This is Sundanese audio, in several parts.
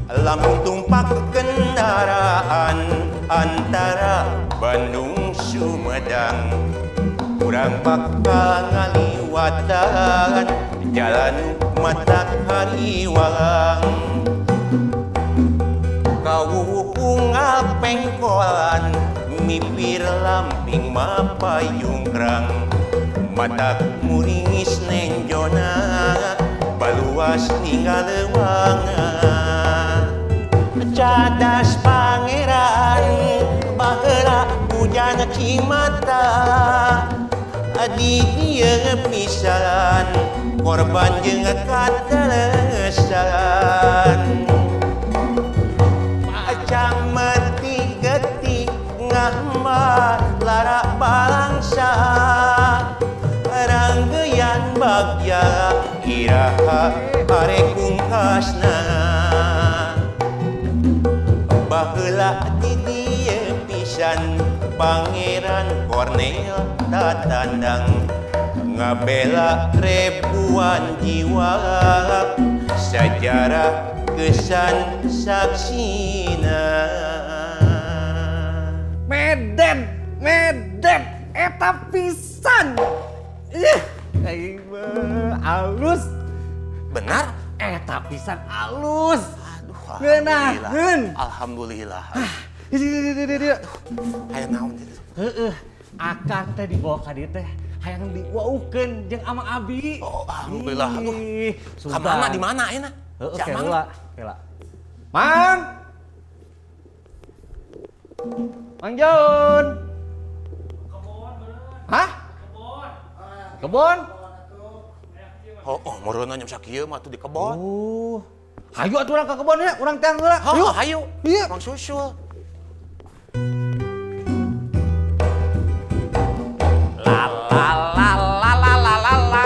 Lamun tumpak kendaraan antara Bandung Sumedang, urang bakal ngaliwatan jalan matak hariwang. Kawuh unggal pengkolan, mipir lamping mapayungkrang, matak muringis nenjona baluas ninggal lewanga. Cadas Pangeran baheula hujan cimata di dieu pisan korban jeung katelesan. Cameti getih ngahma lara balangsa ranggeyan bagya iraha arek pungkasna. Baheula di dieu pisan Pangeran Cornel tatandang ngabela ribuan jiwa, sejarah kesan saksina. Medet, medet, eta pisan. Ih, aing mah alus. Benar? Eta pisan alus. Aduh, Ngeunaheun. Alhamdulillah. Di di di di. Hayang naon itu? Heeh, akang teh dibawa ka dieu teh hayang diwaukeun jeung Amang Abi. Oh, alhamdulillah. Aduh. Ih, Ka mana, di mana ayeuna? Heeh, Si Amang? kela, kela. Mang. Mang Jon. Hah? Kebon. Oh, meureunna jam sakieu mah tuh di kebon. Oh. Hayu atuh urang ka kebon ya, urang teang heula. Oh, hayu. Iya. Urang susul. La la la la la la la la.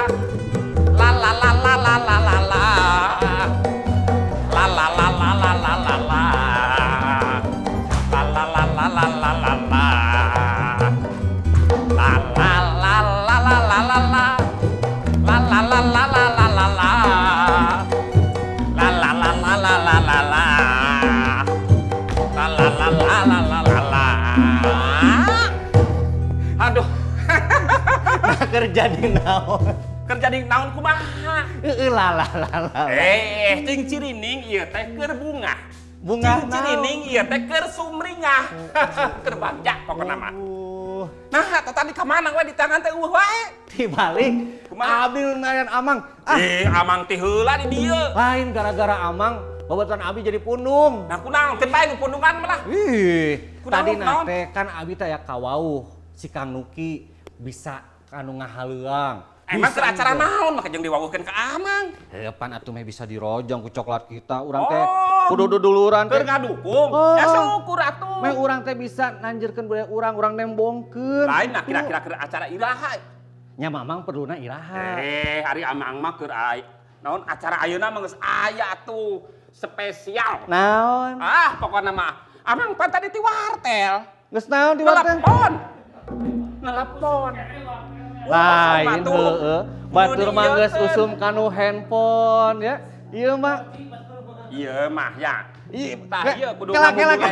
La la la la la la la la. La la la la la la la la. La la la la la la la la. La la la la la la la la. La la la la la la la la. La la la la la la la la. La la la la la la la la. Aduh, Kerja di naon? Kerja di naon kumaha? Heeh, la la la la. Eh, cing cirining ieu teh keur bungah. Bungah Cing cirining ieu teh keur sumringah. Keur bagja pokona mah. Oh, Nah, tah tadi ka mana we di tangan teh euweuh wae? Dibalik. Kumaha? Abi nu nanya Amang. Ah, Eh, Amang teh heula di dieu. Lain gara-gara Amang, babaturan Abi jadi pundung. Nah, kunaon keun bae nu pundungan mah lah. Ih, Kunaon, tadi kunaon? Teh kan Abi teh aya kawauh si Kang Nuki bisa kanu ngahaleuang. Emang Bisa keur acara gitu. Naon mah jeung diwawuhkeun ka Amang? Heuh, pan atuh meh bisa dirojong ku coklat kita urang teh. Oh. Kudu duduluran Keur teh. ngadukung. Oh. Ya syukur atuh. Meh urang teh bisa nanjurkeun budaya urang, urang nembongkeun. Lain nah kira-kira keur acara iraha? Nya Mamang perluna iraha? Eh, ari Amang mah keur ai naon acara ayeuna mah geus aya atuh spesial. Naon? Ah, pokokna mah Amang pan tadi ti wartel. Geus naon di wartel? Telepon. Telepon. Lain Atuh. heeh. Batur mah geus Kudu usum kanu handphone ya. Ieu mah Iya mah ya. Ih, Tah ieu kudu kela, kela, ngamumule.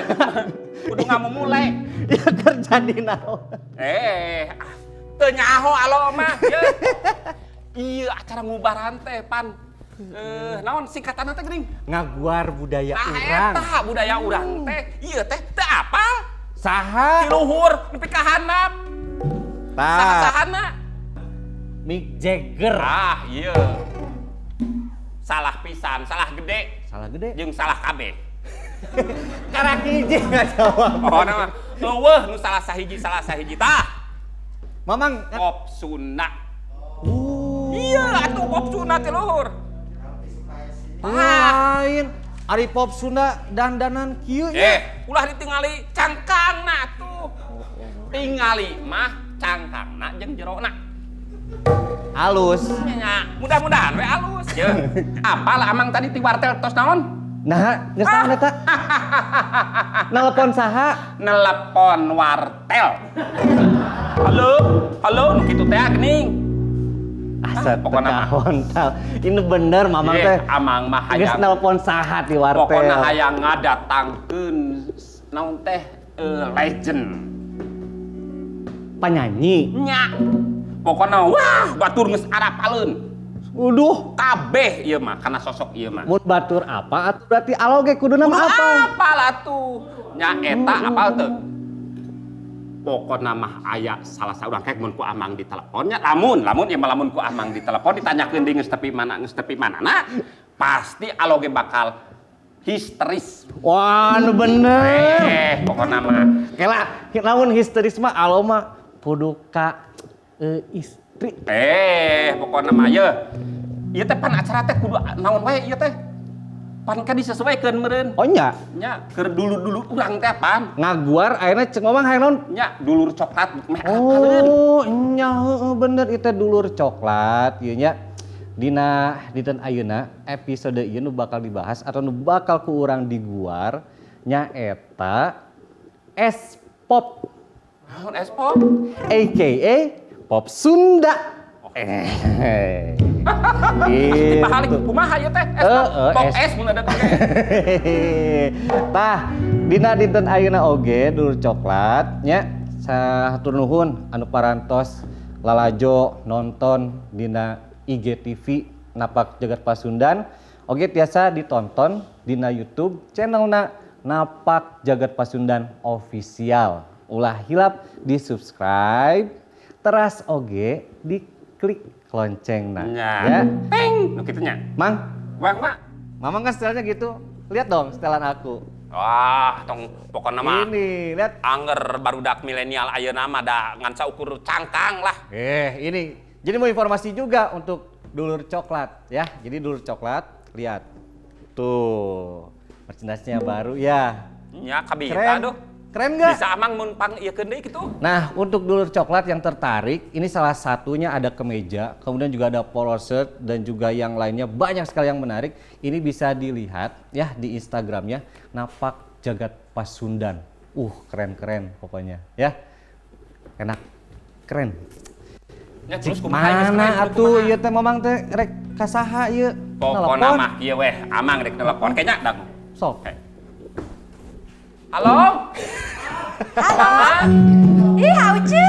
Kudu ngamumule. Ieu kerja di naon? Eh, ah, teu nyaho alo mah. Ye. Iya acara ngubaran teh pan. Eh, naon singkatanna teh geuning? Ngaguar budaya Tah urang. eta budaya urang teh. Ieu teh teu apal. Saha? Ti luhur nepi ka handap. Tah. Saha-sahana. Mick Jagger. Ah, iya. Salah pisan, salah gede, Salah gede. jeung salah kabeh. Karak hiji ngajawab. Oh, nama euweuh nu salah sahiji tah. Mamang kan Pop Sunda. Iya, atuh pop Sunda ti luhur. Ah, Lain. Ari pop Sunda dandanan kieu nya. Eh, ulah ditingali cangkangna tuh. Tingali mah cangkangna jeung jerona. Alus. Nya, mudah-mudahan we alus. Ye. Apal Amang tadi ti wartel tos naon? Nah, geus naon eta? Nelpon saha? Nelepon wartel. Halo, halo, nu kitu teh geuning. Asa pokona mah. hontal. Ini bener Mamang Ye, teh. Amang mah Geus hayang. nelpon saha di wartel? Pokona hayang ngadatangkeun naon teh legend. Penyanyi. Nya. Pokona wah batur geus arapaleun. Uduh, Kabeh ieu mah kana sosok ieu mah. mun batur apa atuh berarti alo ge kuduna mah apa? Apal atuh. Nya eta apal teu? Pokona mah aya salah saurang kek mun ku Amang diteleponnya lamun lamun ieu mah lamun ku Amang ditelepon ditanyakeun deui geus tepi mana geus tepi mana nah pasti alo ge bakal histeris. Wah, nu bener. Pokona mah Kela, lamun histeris mah alo mah kudu ka istri. Pokona mah ye. Ieu teh pan acara teh kudu naon wae ieu teh. Pan kan disesuaikeun meureun. Oh nya, Nya keur dulu-dulu urang teh pan. Ngaguar ayeuna cek ngomong hayang naon? Nya dulur coklat meh apaleun. Oh, nya heeh bener itu dulur coklat ieu nya. Dina dinten ayeuna episode ieu nu bakal dibahas atau nu bakal ku urang diguar nyaeta S pop. Naon es pop? AKA pop Sunda. Di pahalik Gitu. kumaha ieu teh? Es pop. Heeh, Pop es. es mun ada teh. Tah, dina dinten ayeuna oge dulur coklat nya hatur nuhun anu parantos lalajo nonton dina IGTV Napak Jagat Pasundan. Oge tiasa ditonton dina YouTube channelna Napak Jagat Pasundan Official. Ulah hilap di subscribe, teras oge diklik loncengna. Nya. Ya. Ting, nu kitu nya. Mang, Wang, Mak. Mamang kan setelnya gitu. Lihat dong setelan aku. Wah, tong pokona mah Ini, lihat. Anger barudak milenial ayeuna mah da ngan saukur cangkang lah. Ini. Jadi mau informasi juga untuk dulur coklat ya. Jadi dulur coklat, lihat. Tuh, merchandise-nya baru ya. Nya kabita Keren. aduh. Keren nggak? Bisa Amang mun pang ieu deui kitu. Nah, untuk dulur coklat yang tertarik, ini salah satunya ada kemeja, kemudian juga ada polo shirt dan juga yang lainnya banyak sekali yang menarik. Ini bisa dilihat ya di Instagramnya Napak Jagat Pasundan. Keren-keren pokoknya ya. Enak, keren. Nya terus kumaha geus Mana keren, kudu atuh kumaha? ieu teh Mamang teh rek ka saha ieu? Pokona Telepon? mah kieu weh, Amang rek telepon kayaknya dangu. Sok. Oke. Halo? Halo. Mama? Ih, Ucu.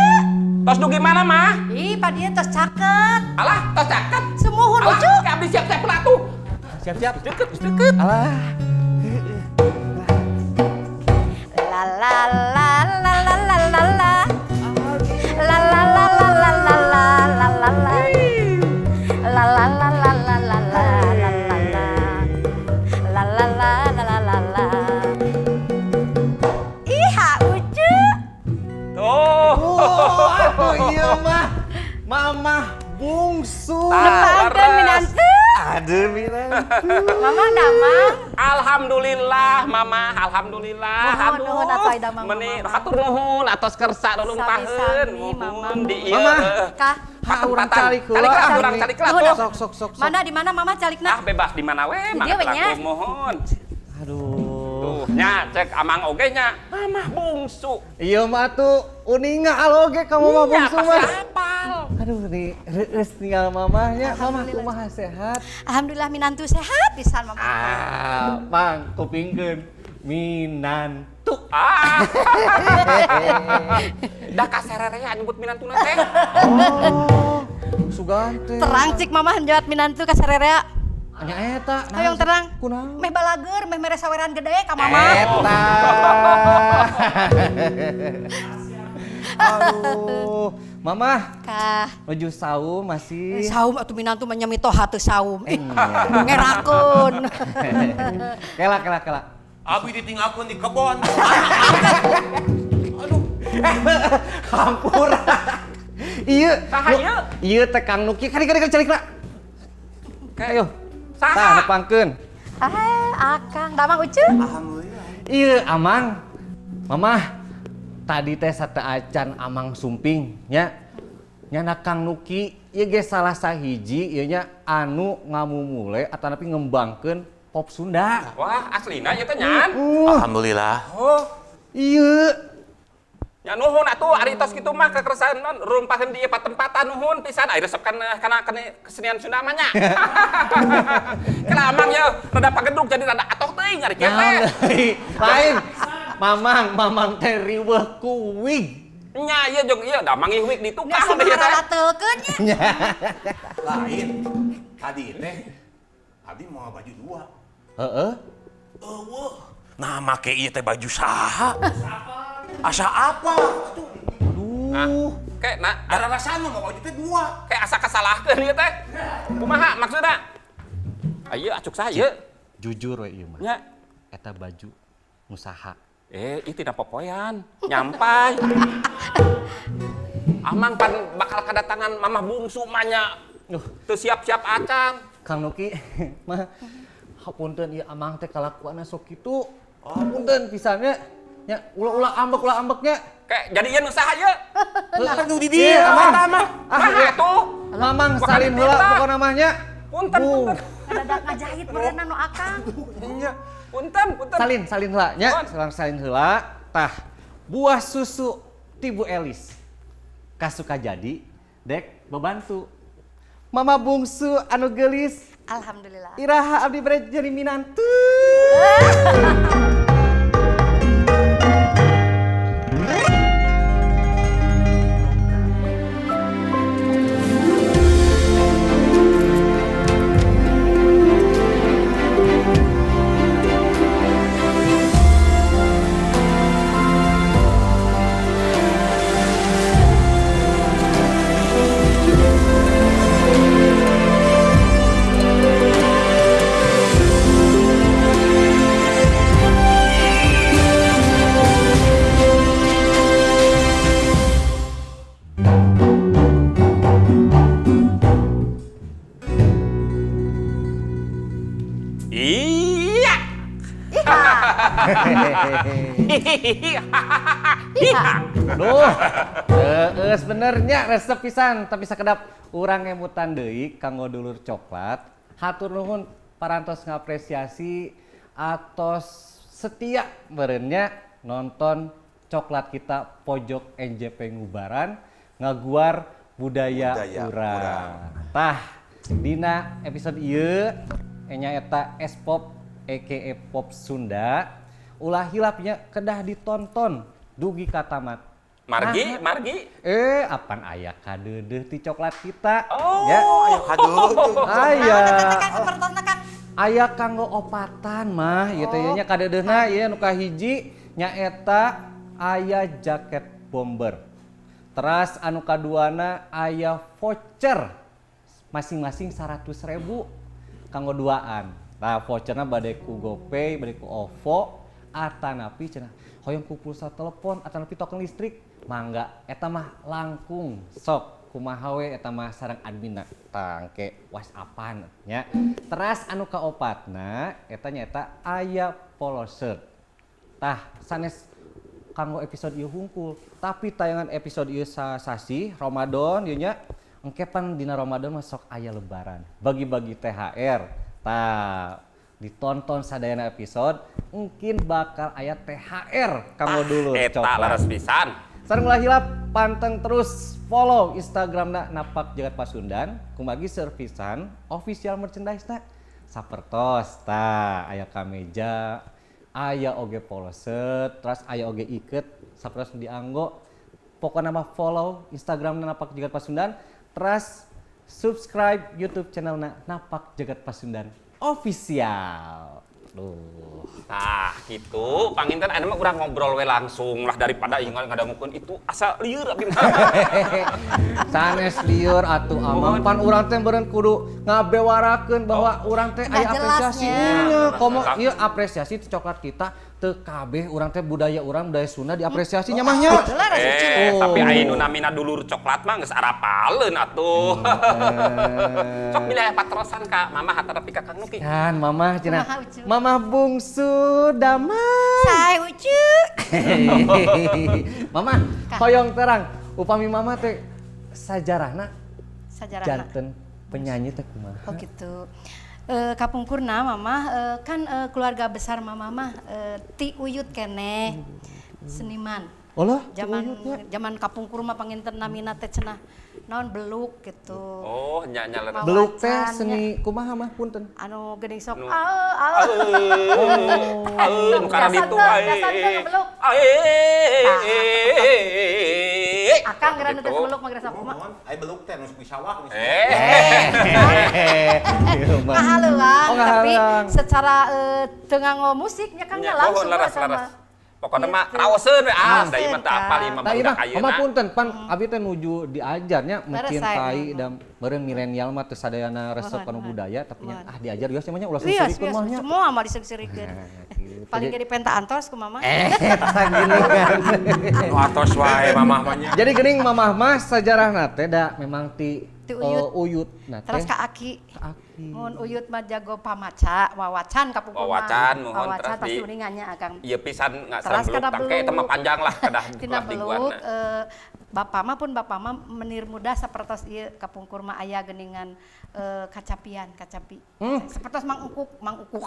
Tos dugi mana, Mah? Ih, pa dieu tos caket. Alah, tos caket. Sumuhun, Alah, Ucu. ke abdi siap-siap lah tuh. Siap-siap. Deket, deket. Alah. La la la la la la la la. La la la la la la la la la la. La la la la la la la la la la. La la la la la la la. Ih, Ucu. Tuh. Oh, atuh ieu mah. Mamah bungsu. Ah, Nepangkeun leres. minantu. Aduh, minantu. Mama damang. Alhamdulillah, Mama, alhamdulillah. Nuhun, nuhun atuh ai damang, Meni Mama. hatur nuhun atos kersa lulumpaheun. Sami-sami, Mama. Nuhun di ieu. Mama. Kah? Ha, urang calik heula. Calik lah, urang calik lah Nuhun, tuh. Sok sok sok sok. Mana di mana Mama calikna? Ah, bebas di mana we, Di mangga dieu we nya. terangkum mohon. Aduh. Tuh, nya cek Amang oge nya. Mama bungsu. Iya mah tuh uninga aloge kamu mah Nya, bungsu pasti mah. apal. Aduh nih, reus tinggal mamahnya. Mamah kumaha sehat? Alhamdulillah minantu sehat pisan Mama. Ah, Mang, kupingkeun minantu. Ah. Dah kasererea nyebut minantuna teh. Oh, sugan teh. Terang cik Mama njawat minantu ka sarerea. Nya eta. Hoyong terang. Kunaon? Meh balageur, meh mere saweran gede ka Mama. Eta. Aduh, Mama, Kah. nuju saum masih. Saum atuh minantu mah nya mitoha teu saum. Ih, Iya. ngerakeun. Kela, kela, kela. Abi ditinggalkeun di kebon. Aduh, Hampura. Iya. Saha ieu? Ieu teh Kang Nuki. Kari kari kari calik lah. Ayo. Saha? Tah nepangkeun. Ah, Akang damang Ucu. Alhamdulillah. Iya, Amang. Mamah, tadi teh sateuacan Amang sumping nya. Nyana Kang Nuki Ieu ge salah sahiji ieu nya anu ngamumule atanapi ngembangkeun pop Sunda. Wah, aslina ieu teh nyan. Alhamdulillah. Oh, Iya. nya nuhun atuh ari tos kitu mah kekeresan non rumpaheun di ieu patempatan nuhun pisan ari resep kana kana kesenian Sunda mah nya. Kela amang ye rada pagedruk jadi rada atoh teuing ari kieu teh. Lain. Mamang, mamang teh riweuh ku wig. Nya ieu jeung ieu da mangih wig di tukang Nya teh ieu teh. ratelkeun nya. Lain. Tadi teh abi mau baju dua. Heeh. Eueuh. Nah, make ieu teh baju saha? Asa apa? Atuh. Aduh. Kayak nah, Ada rasana mau baju teh dua. kayak asa kasalahkeun ieu teh. Kumaha maksudna? Ayo acuk saya. Jujur we ieu mah. Nya. Eta baju nu saha? Ieu tina popoyan, nyampai. Amang pan bakal kedatangan mamah bungsu mah nya. Teu siap-siap acan. Kang Nuki mah hapunten ieu amang teh kalakuanna sok kitu. Hapunten pisan nya. Nya ulah-ulah ambek ulah ambeknya. Kayak jadi ieu nu saha ieu? Heeh, nu di dieu, dieu, amang. Mah mah. Ah, Mah iya. atuh. Mamang Bukan salin heula dititah. pokona mah nya. Punten, punten. Dadak ngajahit berenang nu akang. Nya. Punten, punten. Salin, salin heula nya, Nuhun. salang salin heula. Tah, buah susu ti Bu Elis. Kasuka jadi dek bebantu. Mama bungsu anu geulis. Alhamdulillah. Iraha abdi bere jadi minantu. Iya. Iya. Aduh, sebenarnya resep pisan tapi sakedap urang ngemutan deui kanggo dulur coklat. Hatur nuhun parantos ngapresiasi atos setia meureunnya nonton coklat kita pojok NJP Ngubaran ngaguar budaya, Budaya urang. urang. Tah, dina episode ieu nyaeta S-pop aka Pop Sunda ulah hilapnya kedah ditonton dugi ka tamat. Margi, Nah, margi. Apan aya kadeudeuh ti coklat kita. Oh. Ya. Ayo kadeudeuh. Aya. Naon eta teh Kang sapertosna Kang? Aya kanggo opatan mah ieu teh nya kadeudeuna ieu nu kahiji nyaeta aya jaket bomber. Teras anu kaduana aya voucher masing-masing 100.000 kanggo duaan. Nah, voucherna bade ku GoPay, bade ku OVO, atanapi cenah hoyong ku pulsa telepon, atanapi token listrik, mangga eta mah langkung sok kumaha we eta mah sareng adminna tangke WhatsAppan nya. Teras anu kaopatna eta nyaeta aya polo shirt. Tah sanes kanggo episode ieu hungkul, tapi tayangan episode ieu sasih Ramadan ieu nya engke pan dina Ramadan mah sok aya lebaran, bagi-bagi THR. Tah ditonton sadayana episode mungkin bakal aya THR kanggo dulur Eta coklat. leres pisan. Sareng ulah hilap panteng terus follow Instagramna Napak Jagat Pasundan kumagi servisan official merchandise na sapertos tah aya kameja aya oge polo shirt terus aya oge iket sapertos dianggo pokokna mah follow Instagramna Napak Jagat Pasundan terus subscribe YouTube channelna Napak Jagat Pasundan official. Duh. Tah, gitu. Panginten ayeuna mah urang ngobrol we langsung lah daripada ieu ngadangukeun itu asa lieur abdi mah. Sanes lieur atuh amang pan urang teh beureun kudu ngabewarakeun bahwa urang teh aya Nggak jelas apresiasi. nya. Iya, komo ieu apresiasi ti coklat kita teu kabeh urang teh budaya urang budaya Sunda diapresiasi nya mah nya. Jelas lucu. Tapi aya nu namina dulur coklat mah geus arapaleun atuh. Sok bilih aya patrosan ka mamah atanapi ka Kang Nuki. Kan mamah cenah. Kumaha, Ucu? Mamah bungsu damai. Sae Ucu. Mama, Kak. hoyong terang upami mama teh sajarahna Sajarahna. Janten penyanyi teh kumaha? Oh gitu. Kapungkurna mama kan keluarga besar mama mah ti uyut keneh seniman. Olah, Zaman zaman kapungkur mah panginten namina teh cenah naon, beluk gitu. Oh, nya nya leres. Beluk teh Wawacan, seni kumaha mah, punten? Anu geuning sok Nu- ah ah. Eh, nu karena Biasa ditu teu, biasa teu ngebeluk. Eh. Akang geura nu teh Gitu. beluk mah geura sok kumaha. Mohon, ai beluk teh nu di sawah nu. Ieu mah. Ngahaleuang, Oh, tapi ngahaleuang. secara teu nganggo musiknya kan Nya, langsung mohon leres we sama. leres. Pokoknya mah Gitu. raoseun we, ah, da ieu mah teu Raoseun, apal ieu mah Tah ieu barudak mah, ayeuna. mama punten pan abi teh nuju diajarnya Leres, mencintai saya. dan meureun milenial mah teu sadayana resep Mohon, kana mohon. budaya, tapi nya Mohon. ah diajar geus nya ulah Wios, seuseurikeun wios, mah nya. semua mah diseuk-seurikeun. Nah, gitu. Paling Jadi- jadi penta antos ku mama. Tah gini kan. Nu atos wae mamah mah nya. Jadi geuning mamah mah sajarahna teh da memang ti Ti uyut. Uyut na teh. Terus ka aki. Ka aki. Mun uyut mah jago pamaca, wawacan kapungkur mah. Wawacan, mohon, Wawacan terus pasti di- uningannya akang. Ieu pisan nggak Teras sareng beluk kana tangke eta mah beluk. panjang lah kedah Tina ulah beluk diguana. Bapak mah pun bapak mah menir muda sapertos ieu kapungkur mah aya geuningan kacapian, kacapi. Sapertos Mang Ukuk, Mang Ukuk.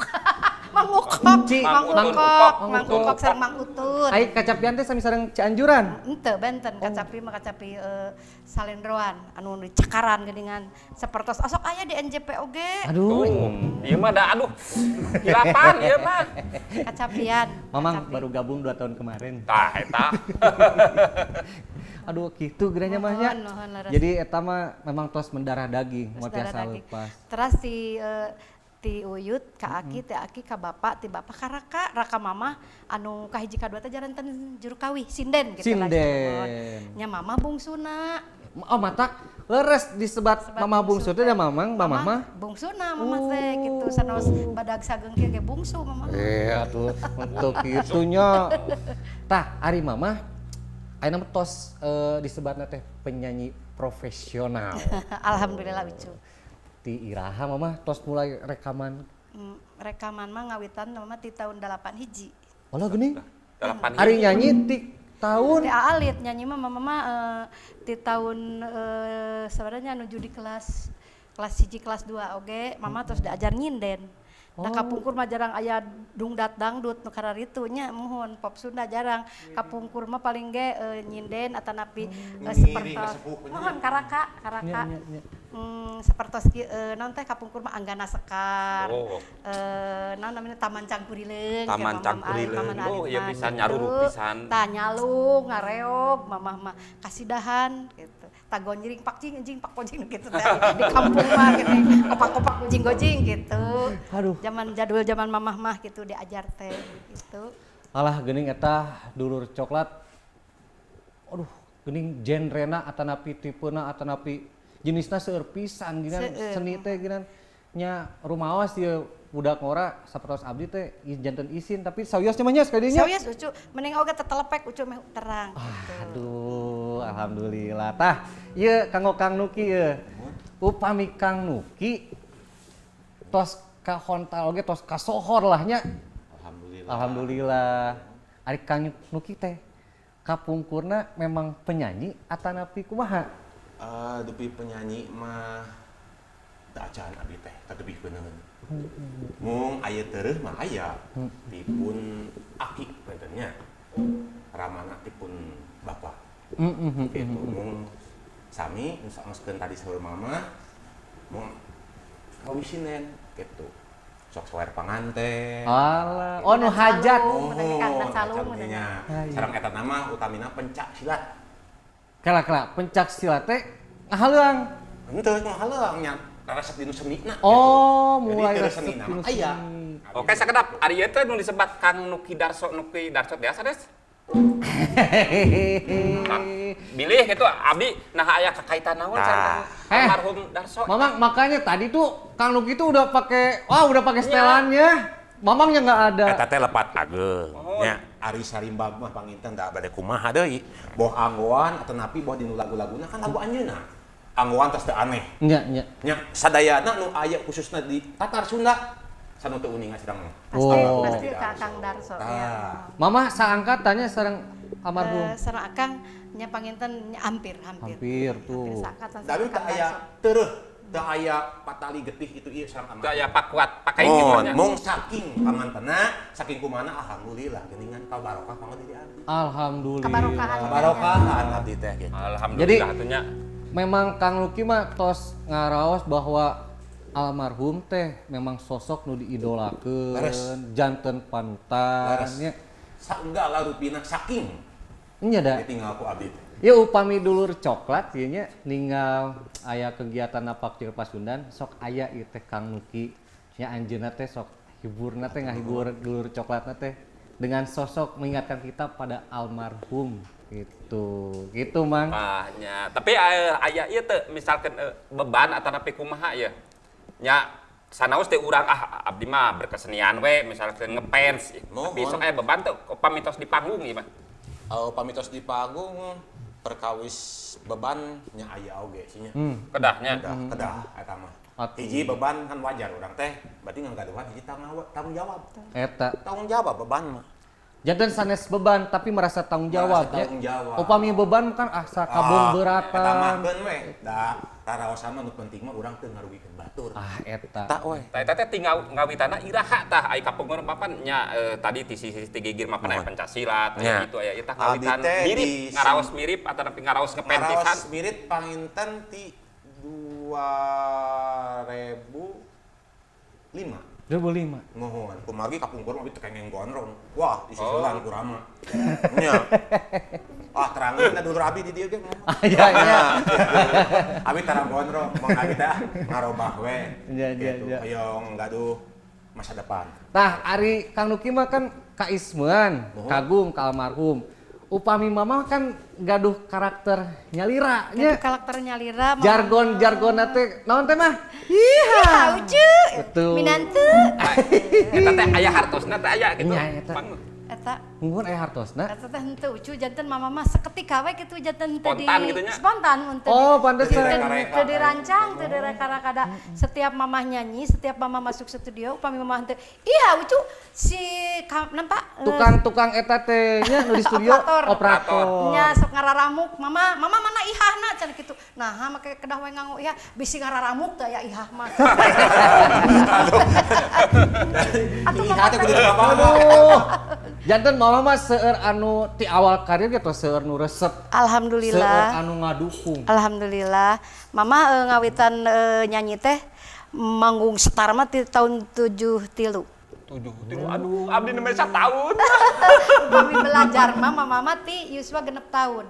Mang Ukok, Ci, Mang Mang Ukok, Ukok, Mang Mang Ukok sareng Mang Utun. Ai kacapian teh sami sareng Cianjuran. Ente benten kacapi mah kacapi salendroan anu dicakaran geuningan sapertos osok aya di NJP oge. Aduh. Tuh, ieu mah da aduh. Hilapan ieu mah. Kacapian. Mamang kacapi. baru gabung 2 tahun kemarin. Tah eta. Aduh, gitu geranya mah nya. Mohon, mohon, leres. Jadi eta mah memang tos mendarah daging, Terus moal darah tiasa daging. lepas. Terus ti uyut ka aki, ti aki ka bapak, ti bapak ka raka, raka mama anu kahiji kadua teh jaranten juru kawih, sinden gitu lah. Sinden. Nya mama bungsuna. Oh, matak leres disebat Sebat mama bungsu teh da mamang, mamah mah. Bungsuna mama teh gitu sanos badag sageung kieu ge bungsu mama. Eh, atuh untuk itunya. Tah, ari mama ayeuna mah tos disebatna teh penyanyi profesional. Alhamdulillah ucu. Ti iraha mama tos mulai rekaman? Rekaman mah ngawitan mama ti tahun 8 hiji. Olah geuning. Delapan Ari nyanyi ti tahun Ti alit nyanyi mah mama mah ti tahun sebenarnya nuju di kelas kelas hiji kelas 2 oge mama terus diajar nyinden. Nah, kapungkur mah jarang aya dungdat dangdut nu kararitu nya, muhun pop Sunda jarang. Kapungkur mah paling ge nyinden atanapi Ngiring sepertos ka sepuh nya. Mohon karaka karaka. Nya, nya, nya. Sepertos naon teh kapungkur mah Anggana Sekar. Oh. Naon namanya Taman Cangkurileung. Taman Kayak Mamam Cangkurileung. Paman Oh, Alit iya mah pisan, gitu. nyaruruk pisan. Tah nyalung, ngareog, mamah mah kasidahan gitu. Tagonjring pak jing jing pak kojing gitu teh di kampung mah gitu. Kopak-kopak gojing-gojing gitu. Aduh. Zaman jadul zaman mamah mah gitu diajar teh gitu. Alah geuning eta dulur coklat. Aduh, geuning genrena atanapi tipena atanapi jenisna seueur pisan geuningan Seueur. seni teh geuningan nya rumaos ieu budak ngora sapertos abdi teh janten isin, tapi sawios nya mah nya sekali nya. Sawios ucu, mending oge tetelepek ucu meh terang gitu. Aduh, alhamdulillah. Tah, ieu kanggo Kang Nuki ieu. Upami Kang Nuki tos kahontal oge tos kasohor lah nya. Alhamdulillah. Alhamdulillah. Ari Kang Nuki teh kapungkurna memang penyanyi atanapi kumaha? Dupi penyanyi mah teu acan abi teh, teu tebih beungeun. Mung aya tereuh mah aya tipun aki pantennya. Ramana tipun bapak. Gitu mung sami nu saoskeun tadi saur mama mung kawisinen gitu. Sok sawer panganten. Alah, oh nu hajat. Calung, mun Oh, calung, macam nya. Ah, iya. Sareng eta nama utamina pencak silat. Kela kela pencak silat teh ngahaleuang. Henteu ngahaleuang nya resep dinu senina. Oh, gitu. mulai Jadi teu resep senina dinu mah aya. seni. Oke, sakedap. Ari ieu teh nu disebat Kang Nuki Darso, Nuki Darso biasa des. Bilih gitu abdi nah aya kakaitan naon Tah. sareng Eh. almarhum Darso. Mamang makanya tadi tuh Kang Nuki tuh udah pakai, wah udah pakai setelannya. Mamangnya nggak ada. Eta teh lepat ageung. Oh. Nya ari sarimbab mah panginten da bade kumaha deui. Boh anggoan atanapi boh dinu lagu-laguna kan lagu anjeunna. Anggoan tos teu aneh. Nya nya. Nya sadayana nu aya khususna di Tatar Sunda sanu teu uninga sedang. Pasti Oh. pasti ka Kang Darso ya. Tah. Mama saangkatannya sareng almarhum. Sareng Akang Nya panginten nya hampir hampir. Hampir tuh. Hampir saangkatan Tapi sama teu Kang aya Barso. tereuh, teu aya patali getih itu ieu sareng Teu amang. aya pakuat pakai gitu Mohon, nya. mung saking pamantena, saking kumana alhamdulillah geuningan kabarokah panggo diri abdi. Alhamdulillah. Kabarokahan. Kabarokahan abdi teh gitu. Alhamdulillah Jadi- atuh nya. Memang Kang Luki mah tos ngaraos bahwa almarhum teh memang sosok nu diidolakeun, Leres. janten panutan Leres. nya. Saenggala rupina saking Nya da. ditinggal ku abdi teh. Ya upami dulur coklat ieu nya ninggal aya kegiatan napak Jagat Pasundan sok aya ieu teh Kang Nuki nya anjeunna teh sok hiburna teh ngahibur dulur coklatna teh dengan sosok mengingatkan kita pada almarhum gitu. Gitu Mang. Tah nya. Tapi aya ieu teu misalkan beban atanapi kumaha ya. Nya sanaos teh urang ah abdi mah berkesenian we misalkan ngefans. Tapi Mohon. sok aya beban teu upami tos di panggung ieu mah. Pami tos di panggung perkawis beban nya aya oge sih nya. Kedahnya. Kedah, kedah eta mah. Atuh. Hiji beban kan wajar urang teh, berarti ngagaduhan hiji tanggung jawab. Eta. Tanggung jawab beban mah. Janten sanes beban tapi merasa tanggung jawab Merasa tanggung jawab. Upami beban kan asa kabung Eta mah beratan. keun we. Da raraosan mah nu penting mah urang teu ngarugikeun batur. Ah eta. Tak we. Tah eta teh tinggal ngawitana iraha tah ai kapungkur mapan nya tadi ti sisi ti gigir mapan aya Mohon. pencak silat aya Nya. gitu aya ieu tah Abdi ngawitan teh mirip di- ngaraos mirip atanapi ngaraos ngefans pisan. Ngaraos mirip panginten ti 2005. 2005. Mohon, kumargi kapungkur mah teu kengeng gondrong. Wah, disusulan oh. Kurama. Nya. Ah, terangkeun da dulur abi di dieu ge. Aya nya. Abi tarang gondrong, mong abi teh ngarobah we. Iya, iya, Gitu. iya. Hoyong gaduh masa depan. Tah ari Kang Nuki mah kan kaismean, Mohon. kagum ka almarhum. Upami mama kan gaduh karakter nyalira Gaduh nya. karakter nyalira. Mama. Jargon-jargonna teh naon teh mah? Iya, ucu. Betul. Minantu. Eta teh aya hartosna teh aya gitu. Nya, eta. Pang. Eta Mungkin aya hartosna. eta teh henteu ucu janten mama mah seketika we kitu janten teu di Spontan gitu nya. Spontan mun teu di- Oh, pantesan. Teu direka-reka. Teu dirancang, teu direka-reka. Setiap mamah nyanyi, setiap mama masuk studio, upami mamah henteu, iya ucu si nampak Tukang-tukang eta teh nya nu di studio Operator. operator. Nya sok ngararamuk, mama, mama mana ihahna cenah kitu. Nah, make kedah we nganggo ihah, bisi ngararamuk teh aya ihah mah. Atuh Ihah mama teh kudu apa? Aduh. Janten mama mah seueur anu ti awal karir gitu seueur nu resep, seueur Alhamdulillah. anu ngadukung. Alhamdulillah. Mama ngawitan nyanyi teh manggung star mah ti tahun 73. 7 tilu aduh abdi nembe sataun. Upami belajar mah mama mah ti yuswa 6 tahun.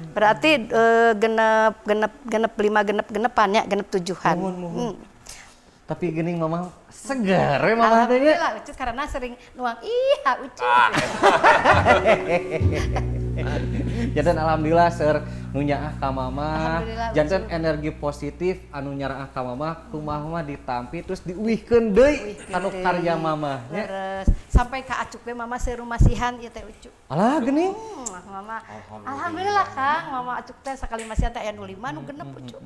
Berarti genep genep genep lima genep genepan ya, genep tujuhan. Muhun, muhun. Tapi geuning mama segar we mama teh nya. Alhamdulillah Ucu karena sering nuang iya Ucu. Ah, Janten alhamdulillah seueur nu nyaah ka mama. Alhamdulillah, Janten Ucu. energi positif anu nyaraah ka mama kumaha mah ditampi terus diuihkeun deui kanu karya mama nya. Leres. Sampai ka acuk we mama serumasihan ieu teh Ucu. Alah geuning. Mama. Alhamdulillah Kang, mama acuk teh sakali masihan teh aya nu 5 nu 6 Ucu.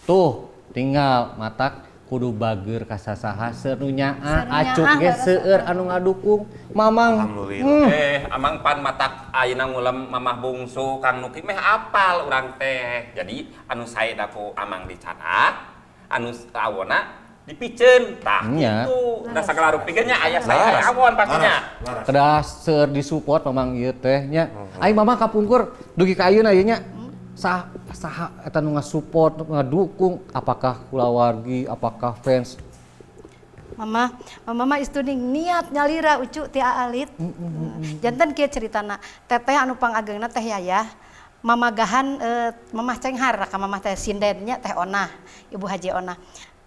Tuh, tinggal matak kudu bager ka sasaha seueur nu nyaah Seueur nu acuk nyaah, ge leres. seueur anu ngadukung. Mamang. Alhamdulillah. Amang pan matak ayeuna ngulem mamah bungsu Kang Nuki meh apal urang teh. Jadi anu saena ku amang dicanak, anu awona dipiceun. Tah Nya. kitu. Da sagala rupi ge nya aya sae aya awon pastinya. Laras. Kedah seueur disupport mamang ieu teh nya. Ai mamah kapungkur dugi ka ayeuna ieu nya. Sah saha eta nu ngasupport, nu ngadukung, apakah kulawargi, apakah fans? Mama, mama mah istuning niat nyalira Ucu ti aalit. Janten kieu ceritana, teteh anu pangageungna teh Yayah, mamagahan mamah cenghar ka mamah teh sindennya teh Onah, Ibu Haji Onah.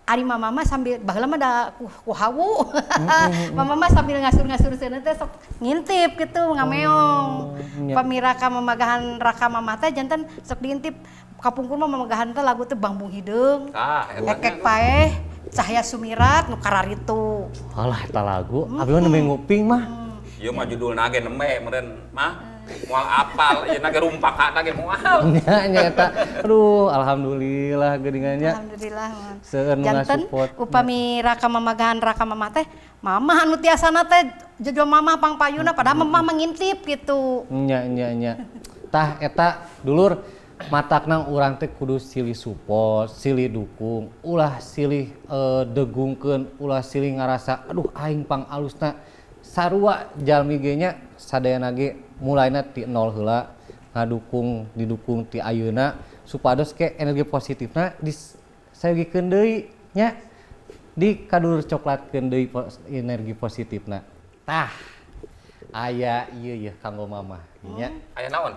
Ari mama mah sambil baheula mah da ku hawu. Mama mah sambil ngasur-ngasur seuneu teh sok ngintip gitu ngameong. Nya. Pamira ka mamagahan raka mamah teh janten sok diintip. Kapungkur mah mamagahan teh lagu teh Bangbung Hideung. Tah eta. Ekek paeh, Cahya Sumirat nu kararitu. Alah eta lagu, abi mah nembe nguping mah. Ieu mah judulna ge nembe meureun mah. Moal apal, ieu na ge rumpakana ge moal. Nya nya eta. Aduh, alhamdulillah geuningan nya. Alhamdulillah. Mon. Seueur nu Janten ngasupport. upami raka mamagahan raka mamah teh, mamah anu tiasana teh jojo mamah pangpayuna padahal mamah mengintip gitu. Nya nya nya. Tah eta dulur, matakna urang teh kudu silih support, silih dukung, ulah silih degungkeun, ulah silih ngarasa aduh aing pang alusna. Sarua jalmi ge nya, sadayana ge mulaina ti nol heula, ngadukung didukung ti ayeuna supados ke energi positifna disayogikeun deui nya, di kadulur coklatkeun deui energi positifna. Tah aya ieu yeuh kanggo mamah nya. Aya naon?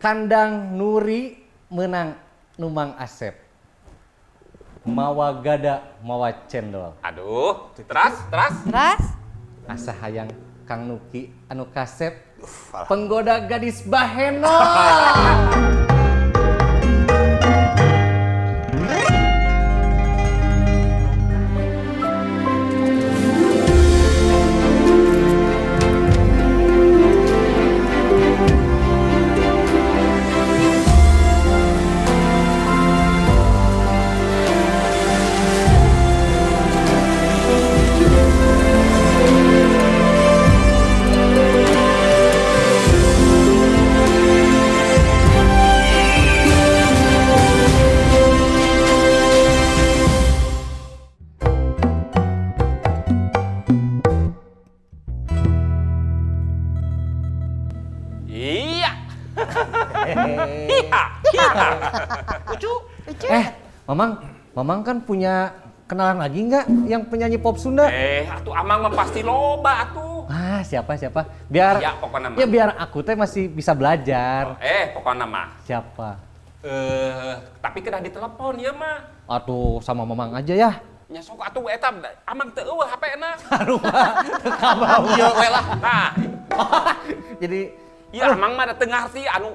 Kandang Nuri menang Numang Asep. Mawa gada mawa cendol. Aduh, teras, teras. Teras? Asa hayang Kang Nuki anu kasep penggoda gadis baheno. Iya. Iya. Iya. Ucu. Ucu. Mamang, Mamang kan punya kenalan lagi nggak yang penyanyi pop Sunda? Atuh Amang mah pasti loba atuh. Ah, siapa siapa? Biar Ya, pokoknya mah. Ya biar aku teh masih bisa belajar. Pokoknya mah. Siapa? Tapi kena ditelepon ya mah. Atuh sama Mamang aja ya. Nya sok atuh eta Amang teu eueuh HP-na. Sarua teu kabawa. Ieu we lah. Nah, Jadi iya Amang mah teu ngarti anu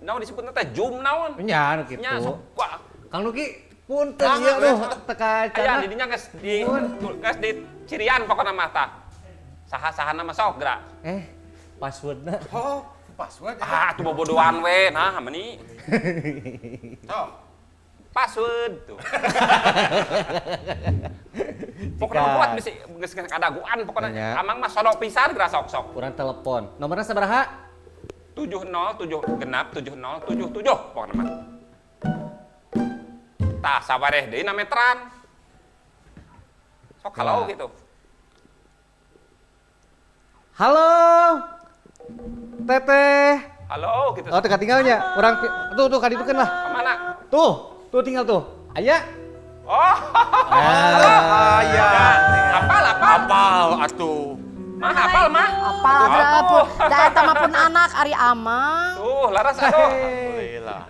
naon disebutna teh Zoom naon. nya anu kitu. Nya sok wah. Kang Nuki punten Nah, ieu we, duh teka Aya cana. di dinya geus di cirian pokona mah tah. Saha-sahana mah sok geura. Passwordna. Oh, password. Ah, atuh bobodoan we nah meni. Sok. Password tuh. Pokoknya kuat bisi geus kadaguan pokoknya Nya. Amang mah sodok pisan geura sok-sok. Kurang telepon. Nomornya sabaraha? 70 7 genap 70 77 pokoknya mah. Tah sabareh deui na meteran. Sok kalau Ya. gitu. Halo. Teteh. Halo gitu. Oh, teka tinggalnya. Orang tuh tuh kaditu kan lah. Kemana? Tuh, tuh tinggal tuh. Aya. Oh, Ah, Aya. apal apal. Apal atuh. Mah apal mah. Apal atuh. Da eta mah pun anak ari Amang. Tuh, laras atuh. Alhamdulillah.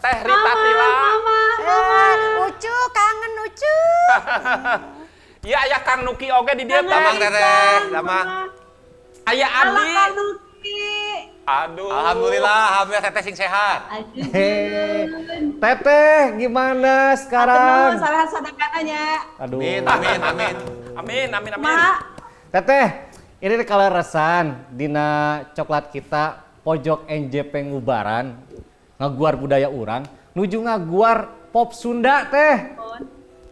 Teh Rita Tila. Ucu kangen Ucu. Iya aya Kang Nuki oge di dieu. Damang teteh, damang. Aya Halo Abdi. Kang Nuki. Aduh. Alhamdulillah, alhamdulillah teteh sing sehat. Aduh. Hei. Teteh, gimana sekarang? Salah sadakananya. Aduh. Amin, amin, amin. Amin, amin, amin. Ma, Teteh, ini kalau resan dina coklat kita pojok NJP Ngubaran ngaguar budaya urang nuju ngaguar pop Sunda teh.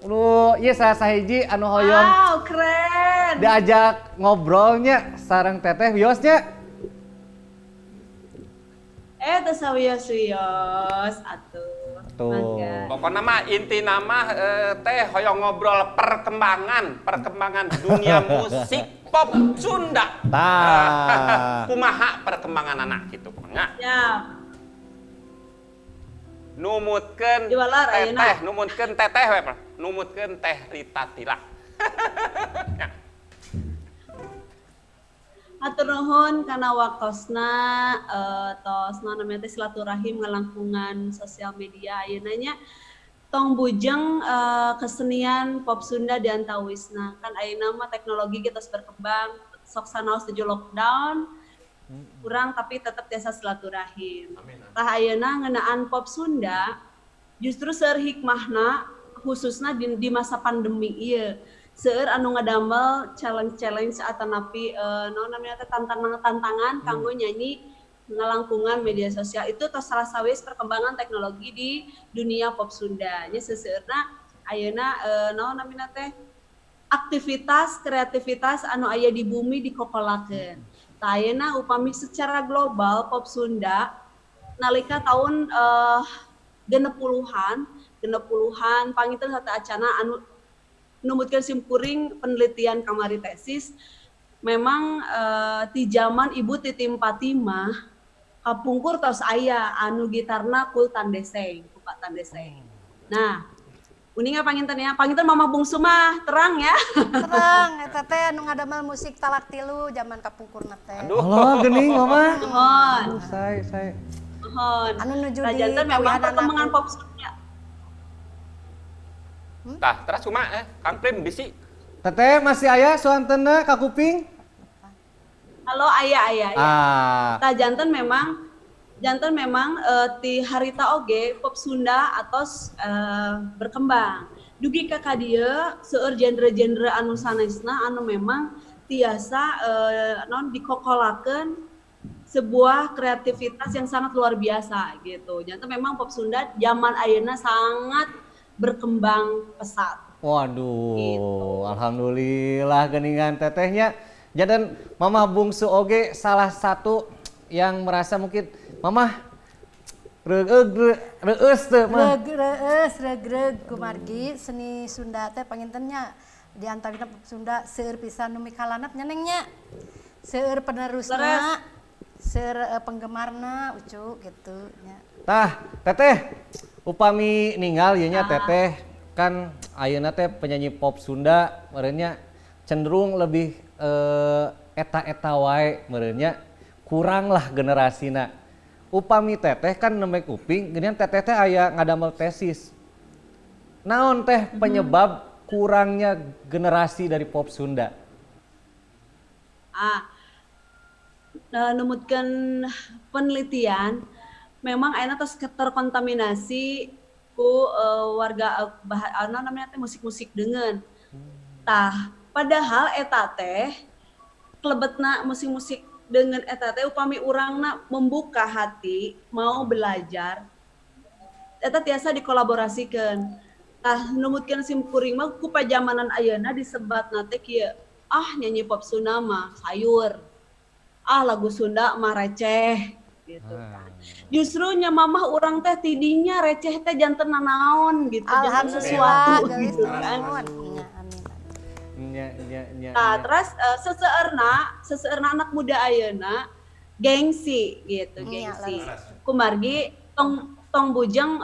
Aduh, ieu salah sahiji anu hoyong wow, keren. diajak ngobrolnya sareng teteh wiosnya. Teu sawios-wios atuh. Tuh. Mangga. Pokoknya mah inti nama teh hoyong ngobrol perkembangan dunia musik pop Sunda. Tah. Kumaha perkembangan anak gitu pokoknya. Ya, Numutkeun Diwalar ayeuna. teteh, numutkeun teteh we, numutkeun teh Rita Tila. Ya. Hatur nuhun kana waktosna tos naon namanya teh silaturahim ngalangkungan sosial media ayeuna nya. Tong bujeng kesenian pop Sunda di antawisna. Kan ayeuna mah teknologi kita berkembang, sok sanaos tuju lockdown. Kurang tapi tetap tiasa silaturahim. Tah ayeuna ngeunaan pop Sunda justru seueur hikmahna khususna di masa pandemi ieu. Seueur anu ngadamel challenge-challenge atanapi naon namanya teh tantangan-tantangan kanggo nyanyi ngalangkungan media sosial itu tos salah sawis perkembangan teknologi di dunia pop Sunda. Nya seseueurna ayeuna naon namina teh aktivitas kreativitas anu aya di bumi dikokolakeun. Tah ayeuna upami secara global pop Sunda Nalika tahun 60-an, 60-an panginten sateuacana anu numutkeun simkuring penelitian kamari tesis memang ti zaman Ibu Titim Fatimah kapungkur tos aya anu gitarna ku Tandeseng, ku Pak Tandeseng. Nah, uninga panginten ya, panginten Mamah Bungsu mah terang ya. Terang eta teh anu ngadamel musik talak tilu zaman kapungkurna teh. Aduh. Allah geuning Mama. Mohon, Aduh, saya. mohon. Anu nuju Nah, di janten memang kawihanana perkembangan tuh. pop Sunda. Tah, terus kumaha Kang Prim bisi. Teteh masih aya suantena ka kuping? Halo aya aya aya. Ah. Tah janten memang ti harita oge pop Sunda atos berkembang. Dugi ka kadieu seueur genre-genre anu sanesna anu memang tiasa non dikokolakeun sebuah kreativitas yang sangat luar biasa gitu. Janten memang pop Sunda zaman ayeuna sangat berkembang pesat. Waduh, Gitu. Alhamdulillah geningan tetehnya. Jadi Mama Bungsu oge salah satu yang merasa mungkin Mama reueus teu mah. Reug reueus reug-reug kumargi seni Sunda teh panginten nya di antaranya pop Sunda seueur pisan nu mikalanep nya Neng nya. Seueur penerusna, seueur penggemarna Ucu gitu nya. Tah, teteh upami ninggal ieu nya teteh kan ayeuna teh penyanyi pop Sunda meureun nya cenderung lebih eta-eta wae meureun nya, kurang lah generasina. Upami teteh kan nembe kuping geuningan teteh teh aya ngadamel tesis. Naon teh penyebab kurangnya generasi dari pop Sunda? Ah, numutkeun penelitian memang ayeuna tos terkontaminasi ku warga anu namanya teh musik-musik deungeun. Tah, padahal eta teh klebetna musik-musik deungeun eta teh upami urangna membuka hati mau belajar eta tiasa dikolaborasikeun. Tah, numutkeun simkuring mah ku pajamanan ayeuna disebatna teh kieu, ah nyanyi pop Sunda mah sayur. Ah lagu Sunda mah receh gitu kan. Justru nya mamah urang teh tidinya receh teh janten nanaon gitu, janten Alhamdulillah sesuatu geulis gitu kan. nuhun. Nya amin. Nya nya nya. Nah, nya. terus seseueurna anak muda ayeuna gengsi gitu, Nya, gengsi. leres. Kumargi tong tong bujeng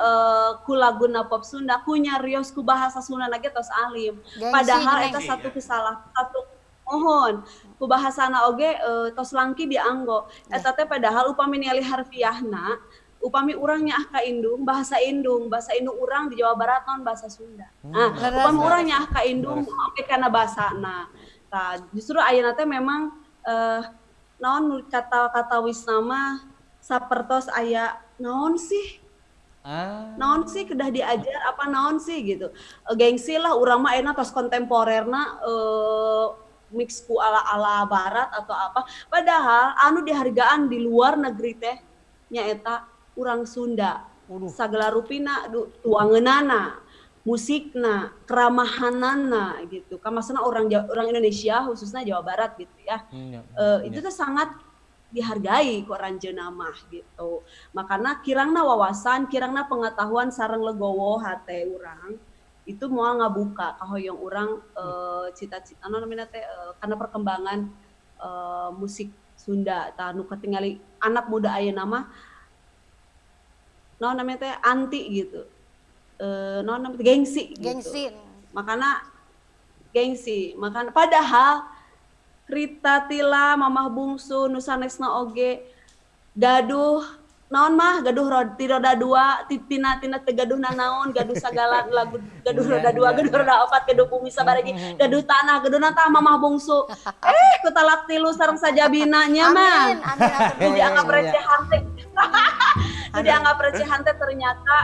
ku laguna pop Sunda, ku nyarios ku bahasa Sunda ge tos alim. Gengsi Padahal geuning. eta satu kesalah satu mohon ku bahasana oge tos langki dianggo. Eta teh padahal upami ningali harfiahna, upami urang nyaah ka indung, bahasa indung urang di Jawa Barat naon bahasa Sunda. Nah, Leres, upami leres. urang nyaah ka indung oge kana bahasana. Tah, justru ayeuna teh memang naon nu kata-kata wisna mah sapertos aya naon sih? Naon sih kedah diajar apa naon sih gitu. Gengsi lah urang mah ayeuna tos kontemporerna mix ku ala-ala barat atau apa. Padahal anu dihargaan di luar negeri teh nyaeta urang Sunda. Sagala rupina tuangeunana, musikna, keramahanana gitu. Kan maksudna orang Indonesia khususnya Jawa Barat gitu ya. Itu tuh sangat dihargai ku aranjeunna mah gitu. Makana kirangna wawasan, kirangna pengetahuan sareng legowo hate urang itu moal ngabuka kahoyong urang cita-cita naon namina teh karena perkembangan musik Sunda. Tah nu katingali anak muda ayeuna mah naon namanya teh anti gitu. Naon namanya teh gengsi gitu. Gengsi. Makana gengsi, makana padahal Rita Tila, Mamah Bungsu, nu sanesna oge gaduh naon mah gaduh ti roda dua, ti tina tina teu gaduh nanaon, gaduh sagala lagu, gaduh roda dua, gaduh roda opat, gaduh bumi sabaraha, gaduh tanah, gaduh tah Mamah Bungsu. Ku talak tilu sareng sajabina nya mah. Amin, amin atur Nu dianggap nuhun. recehan teh. Nu dianggap recehan teh ternyata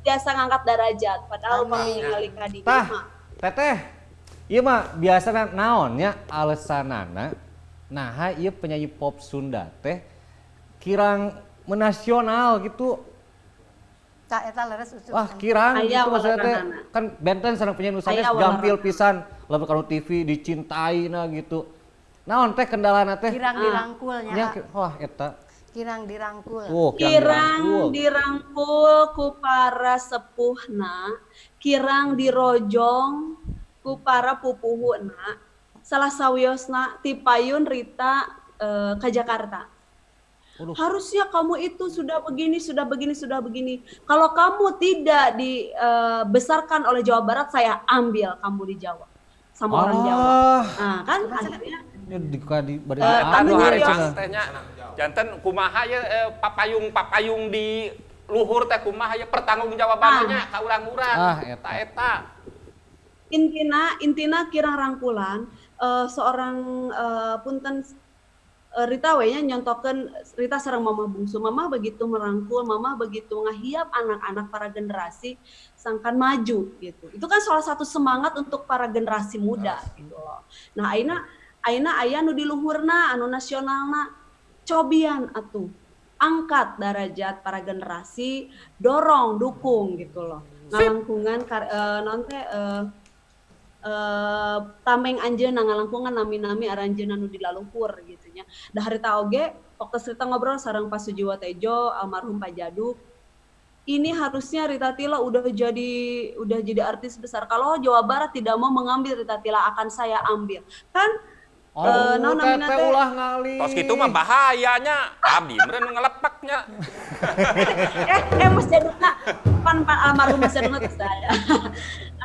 tiasa ngangkat derajat padahal upami ningali ka dieu Tah, mah. teteh. Ieu mah biasana naon nya alesanana naha ieu penyanyi pop Sunda teh kirang menasional gitu. Tah eta leres Ucu. Wah, kirang Aya gitu maksudnya teh. waleranana. Kan benten sareng penyanyi nu sanes Aya gampil waleranana. pisan lamun kana TV dicintai na gitu. Naon teh kendalana teh? Kirang dirangkul nya. Nya, wah eta. Kirang dirangkul. Oh, Kirang dirangkul ku para sepuhna, kirang dirojong ku para pupuhuna. Salah sawiosna tipayun Rita ke Jakarta. Aduh. Harusnya kamu itu sudah begini, sudah begini, sudah begini. Kalau kamu tidak dibesarkan oleh Jawa Barat, saya ambil kamu di Jawa sama orang Jawa. Nah, kan akhirnya Ya, di bari Anu Anu hari nyarios. teh nya. Janten kumaha ya papayung-papayung di luhur teh kumaha ya pertanggungjawabannya ka urang-urang. Ah, eta. Eta eta. Intina intina kirang rangkulan seorang punten Rita we nya nyontokeun Rita sareng Mama bungsu. Mama begitu merangkul, Mama begitu ngahiap anak-anak para generasi sangkan maju gitu. Itu kan salah satu semangat untuk para generasi muda gitu loh. Nah, ayeuna ayeuna aya nu di luhurna, anu nasionalna, cobian atuh angkat derajat para generasi, dorong, dukung gitu loh. Ngalangkungan naon teh tameng anjeunna, ngalangkungan nami-nami aranjeunna nu di laluhur gitu nya. Da harita oge waktu Rita ngobrol sareng Pak Sujiwo Tejo, almarhum Pak Djaduk, ini harusnya Rita Tila udah jadi artis besar. Kalau Jawa Barat tidak mau mengambil Rita Tila, akan saya ambil. Kan Oh, naon namina teteh teh? Ulah ngali. Tos kitu mah bahayanya. Abdi meureun nu ngelepaknya. Mas Djadukna pan, pan almarhum Mas Djadukna teh saya.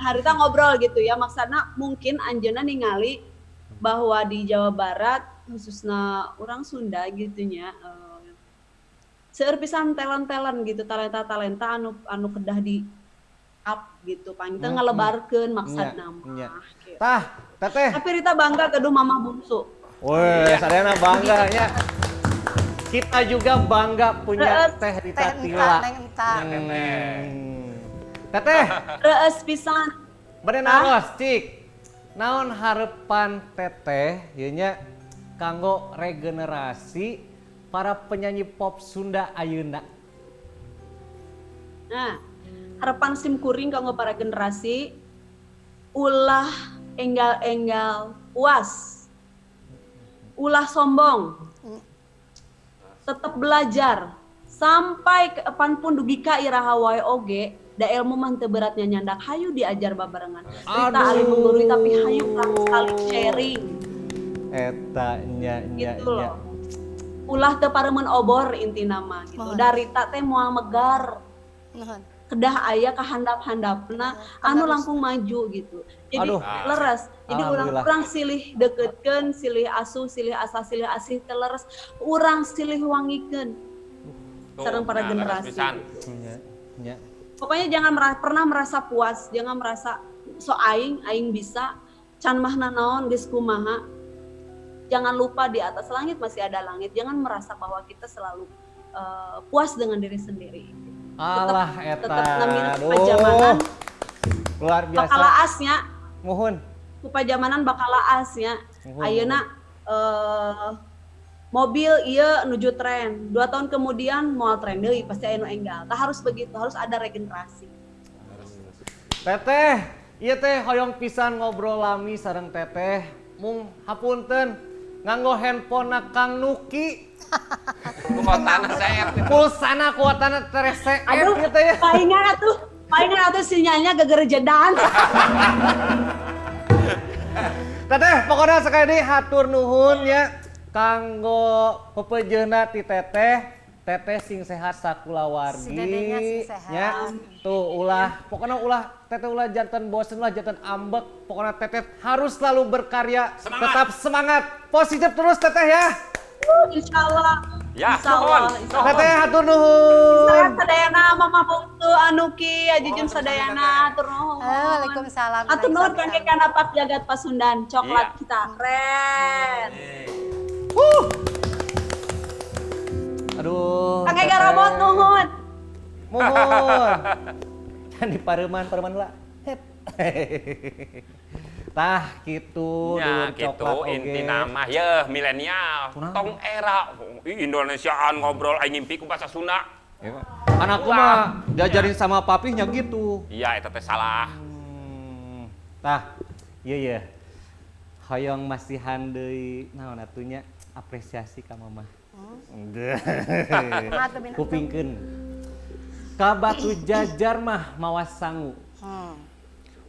Harita ngobrol gitu ya, maksudnya mungkin anjeunna ningali bahwa di Jawa Barat khususnya orang Sunda gitu nya seueur pisan talent-talent gitu, talenta-talenta anu anu kedah di up gitu, panginten ngalebarkeun maksudna mah gitu. Tah, teteh. Tapi Rita bangga gaduh mama bungsu. Weh, sadayana bangga ya. Kita juga bangga punya Reueus. Teh Rita Teh enta, Tila. neng enta. Teteh, Reueus pisan. Bade naros, cik. Naon harapan teteh ieu nya kanggo regenerasi para penyanyi pop Sunda ayeuna? Nah, harapan sim kuring kanggo para generasi, ulah enggal-enggal puas. Ulah sombong. Tetap belajar sampai kapanpun dugi ka iraha wae oge, da ilmu mah teu beratnya nyandak, hayu diajar babarengan. Rita Aduh. alim menggurui, tapi hayu urang saling sharing. Eta nya nya Gitu nya. loh. Ulah teu pareumeun obor intina mah gitu. Mohon. Da Rita teh moal megar. Nuhun. Kedah aya kahandap-handapna anu Harus. langkung maju gitu. Jadi Aduh. leres. Jadi urang Alhamdulillah. urang silih deketkeun, silih asuh, silih asah, silih asih teh leres. Urang silih wangikeun Tuh, sareng para nah, leres generasi. pisan. Nya nya. Pokoknya jangan pernah merasa puas, jangan merasa so aing aing bisa, can mah nanaon geus kumaha. Jangan lupa di atas langit masih ada langit. Jangan merasa bahwa kita selalu puas dengan diri sendiri. Alah eta. Tetap namina Aduh. pajamanan. Luar biasa. Bakal laasnya, Muhun. ku pajamanan bakal laasnya. Muhun, Ayeuna mobil ieu nuju tren. 2 tahun kemudian moal tren deui, pasti aya nu enggal. Tah harus begitu, harus ada regenerasi. Teteh, iya teh hoyong pisan ngobrol lami sareng teteh. Mung hapunten nganggo handphone Kang Nuki. Kuotana seep. Pulsana kuotana tereh seep Aduh, gitu ya. Palingan atuh sinyalnya gegerjedan. Teteh, pokoknya sekali ini hatur nuhun ya kanggo pepejeuna ti teteh. Teteh sing sehat sakulawargi. Si dedenya sing sehat. Ya. Tuh ulah, pokoknya ulah teteh ulah janten bosen, ulah janten ambek. Pokoknya teteh harus selalu berkarya, Semangat. Tetap semangat, positif terus teteh ya. Insya Allah. Ya, Insya Allah. nuhun. Insya Allah. Teteh hatur nuhun. Saya sadayana Mama Bungsu Anuki Ajijun sadayana hatur nuhun. Waalaikumsalam. Hatur nuhun Sami-sami. kangge kanapak jagat Pasundan coklat Iya. kita keren. Aduh. Kangge Teteh. garobot nuhun. Muhun. Kan di pareman, pareman lah. Het. Tah gitu, Ya dulur gitu coklat oge. inti nama ya milenial Kunaon? tong era. Ih, Indonesiaan ngobrol aing ngimpi ku bahasa Sunda. Ya, anakku mah diajarin sama papihnya gitu. Iya eta teh salah. Tah, iya iya. Hoyong masihan deui naon atunya apresiasi ka mamah. Kumaha tuh, Bina? Kupingkeun. Ka Batu Jajar mah mawa sangu.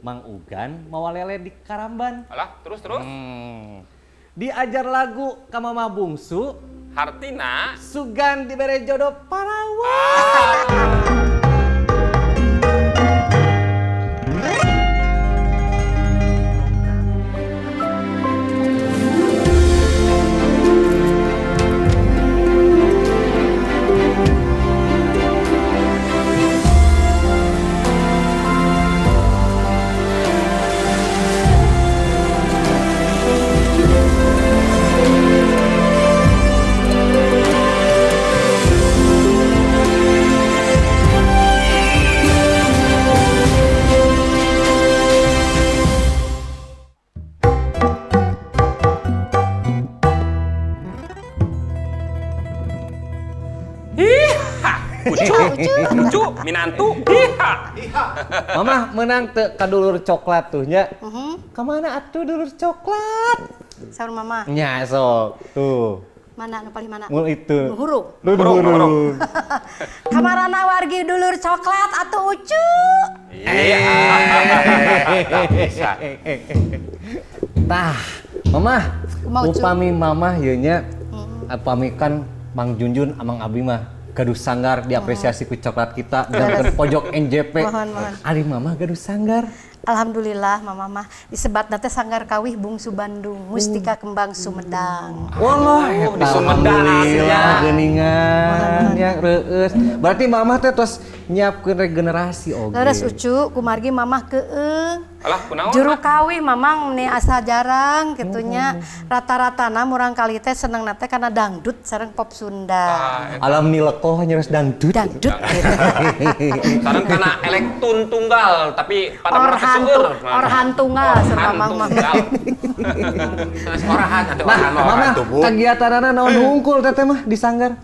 Mang Ugan mawa lele di Karamban. Alah, terus terus. Diajar lagu ka Mama Bungsu, Hartina sugan dibere jodoh parawan. Ucu, ucu, minantu, hiha. Mama menang teu ka dulur coklat tuh nya. Ka mana atuh dulur coklat? Saur mama. Nya sok tuh. Mana nu paling mana? Mul itu. Nu hurung. Nu hurung. Kamarana wargi dulur coklat atau ucu? Iya. Bisa. Tah, Mama, Kumaha, Ucu? upami Mama ieu nya, upami kan Mang Junjun Amang Abi mah gaduh sanggar diapresiasi ku coklat kita dan pojok NJP. Mohon, mohon. Ari Mama gaduh sanggar. Alhamdulillah mama mah disebatna teh Sanggar Kawih Bungsu Bandung, Mustika Kembang Sumedang. Wallah, di Sumedang, alhamdulillah ya. geuningan ya reueus. Berarti Mama teh tos nyiapkeun regenerasi oge. Leres Ucu, kumargi mamah keung. Alah, kunaon? Juru kawih mamang nih asa jarang gitunya. Rata-ratana murang kali teh seneng teh karena dangdut sareng pop Sunda. Alam nilekoh nyeres dangdut. Dangdut gitu. Sareng kana elektun tunggal, tapi pada Orhan seueur. orhan tunggal sur mamang mah. tunggal. Terus orahan atau Nah, orahan Mama, tuh, Bu. kegiatanana naon hungkul teteh mah di sanggar?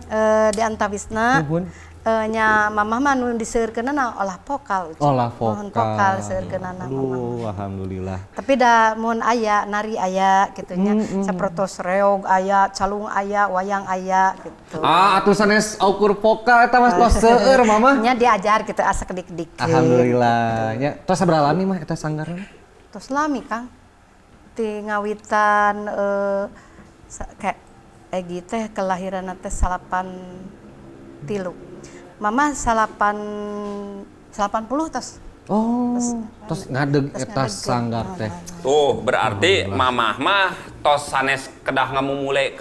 Di antawisna Nuhun. Nya mamah mah nu diseueurkeunana olah vokal. Ucu. Olah Mohon vokal. vokal seueurkeunana mamah. Aduh, alhamdulillah. Tapi da mun aya nari aya gitunya. Sapertos reog aya, calung aya, wayang aya gitu. Ah, atuh sanes ukur vokal eta mah tos seueur Mama. Nya diajar gitu asa kedik-dik. Alhamdulillah. Nya, tos sabaraha lami mah eta sanggarna? Tos lami Kang. Ti ngawitan kayak Egi teh kelahiran teh 83. Mama 80 tos. Oh, tos ngadeg Tos eta ngadeg. sanggar teh. Tuh, berarti mamah mah tos sanes kedah ngamumule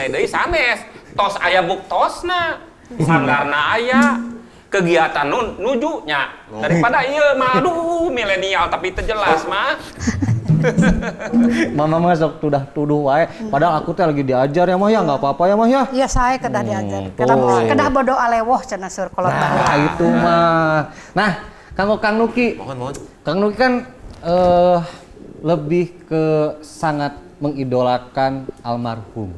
deui sanes. Tos aya buktosna. Sanggarna aya. Kegiatan nu nuju nya. Daripada ieu mah aduh milenial tapi teu jelas mah. Mama mah sok tudah-tuduh wae. Padahal aku teh lagi diajar ya mah ya, enggak apa-apa ya mah ya. Iya saya kedah diajar. Kedah, tuh. kedah bodoh alewoh cenah sur kolot Nah, baheula. itu mah. Nah, kanggo Kang Nuki. Mohon, mohon. Kang Nuki kan lebih ke sangat mengidolakan almarhum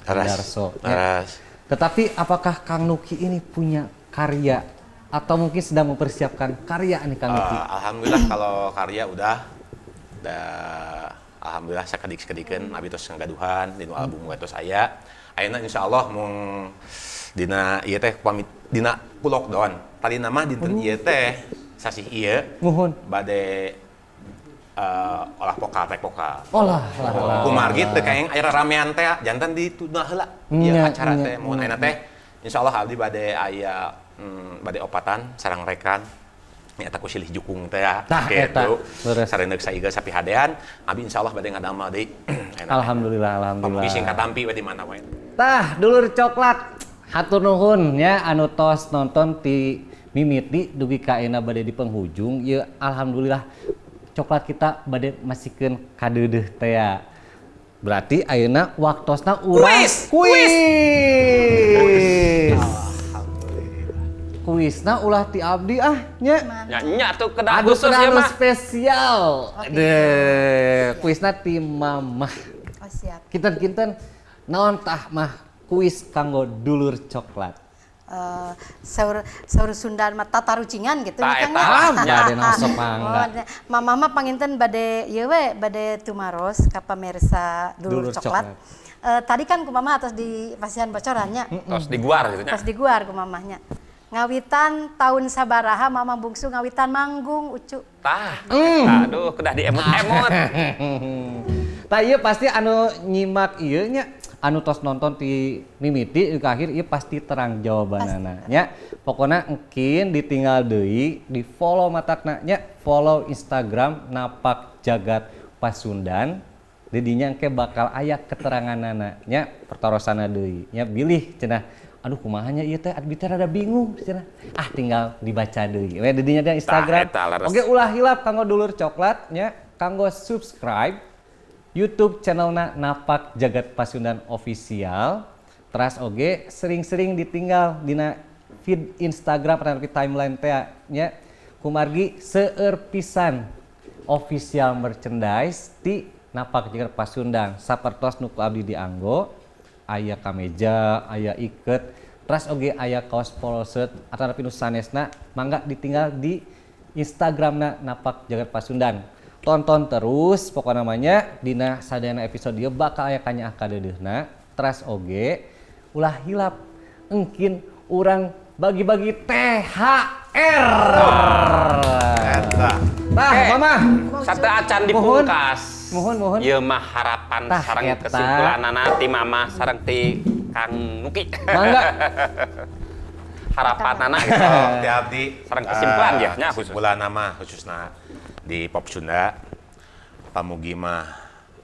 Darso. Ya. Laras. Tetapi apakah Kang Nuki ini punya karya atau mungkin sedang mempersiapkan karya nih Kang Nuki? Alhamdulillah kalau karya udah alhamdulillah sakedik-sekedikeun abi tos ngagaduhan dina album we tos aya. Ayeuna insyaallah mung dina ieu teh pamit dina ku lockdown. Tadina mah dinten ieu teh sasih ieu Muhun. bade olah vokal tek vokal. Olah, lah, lah. Kumargi teu kaeng aya ramean teh jantan ditunda heula ieu Nya, acara nya, teh mun ayeuna teh insyaallah abdi bade aya bade opatan sareng rekan nya eta ku silih jukung teh ya Tah, eta. gitu. Leres. Sareng deuk saiga sapi hadean abdi insyaallah bade ngadamel deui. Ayeuna teh. Alhamdulillah, alhamdulillah. Pamugi sing katampi we di mana wae. Tah, dulur coklat. Hatur nuhun nya anu tos nonton ti mimiti dugi ka ayeuna bade di penghujung. Ieu alhamdulillah coklat kita bade masikeun kadeudeuh teh ya. Berarti ayeuna waktosna urang Kuis! Kuis. Kuisna ulah ti abdi ah nya. Nya nya tuh kedah Aduh, khusus kedah ya anu mah. spesial. Deh, kuisna ti mamah. Oh siap. Kinten-kinten naon tah mah kuis kanggo dulur coklat. Saur saur Sunda mah tatarucingan gitu Tah, nya, Kang, eta. ya. Ah, bade naon sok mangga. Oh, Mama mah panginten bade ieu we, bade tumaros ka pamirsa Dulur Dulur Coklat. Coklat. Tadi kan ku mama atas di pasihan bocorannya. Tos diguar gitu nya. Pas diguar ku mamahnya. Ngawitan tahun sabaraha Mama Bungsu ngawitan manggung, Ucu? Tah. Aduh, kedah diemut-emut. Tah, ieu pasti anu nyimak ieu nya, anu tos nonton ti mimiti ke akhir ieu pasti terang jawabanana nya. Pokona engkin ditinggal deui, di follow matakna nya, follow Instagram Napak Jagat Pasundan. Didinya engke bakal aya keteranganana nya, pertarosana deui nya, bilih cenah aduh kumaha nya ieu teh, abdi teh rada bingung cenah. Ah, tinggal dibaca deui we didinya di Instagram. Tah, eta leres. Oke, ulah hilap kanggo Dulur Coklat nya, kanggo subscribe YouTube channelna Napak Jagat Pasundan Official. Teras oge sering-sering ditinggal dina feed Instagram atau timeline teh nya, kumargi seueur pisan official merchandise ti Napak Jagat Pasundan, sapertos nu ku abdi dianggo, aya kameja, aya iket, teras oge aya kaos polo shirt atau nu sanesna. Mangga ditinggal di Instagramna Napak Jagat Pasundan. Tonton terus pokokna namanya dina sadayana episode ieu bakal aya kanyaah kadeudeuhna. Teras oge ulah hilap, engkin urang bagi-bagi THR. Eta. Tah, Eh. Mama. Satu acan Mohon. dipungkas. Mohon, mohon. Ieu mah harapan Tah, sareng eta. kesimpulanana ti Mama sareng ti Kang Nuki. Mangga. Harapanana gitu. Oh, ti abdi. Sareng kesimpulan ya, nya khusus. Kesimpulan nama khususna di pop Sunda. Pamugi mah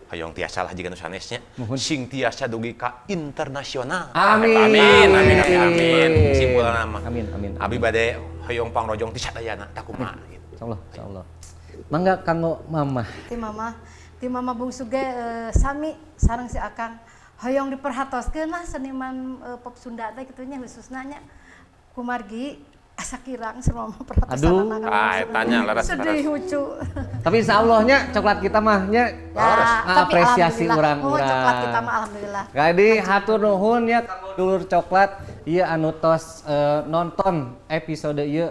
hoyong tiasa lah jiga nu sanesnya. Sing tiasa dugi ka internasional. Amin. Amin, amin, amin, amin. Kesimpulan nama. Amin, amin. Abi bade hoyong pangrojong ti sadayana tah kumaha gitu. Insyaallah, insyaallah. Mangga kanggo Mama. Ti mama Bungsu ge sami sareng si Akang, hoyong diperhatoskeun lah seniman pop Sunda teh kitu nya, khususna nya, kumargi asa kirang semua mah perhatosan. Aduh. Anak Ah, eta nya, leres, sedih, leres. lucu. Tapi insya Allahnya coklat kita mah nya Ya, tapi apresiasi alhamdulillah. orang-orang. Oh, coklat kita mah alhamdulillah. Jadi hatur nuhun ya kanggo Dulur Coklat ieu anu tos nonton episode ieu,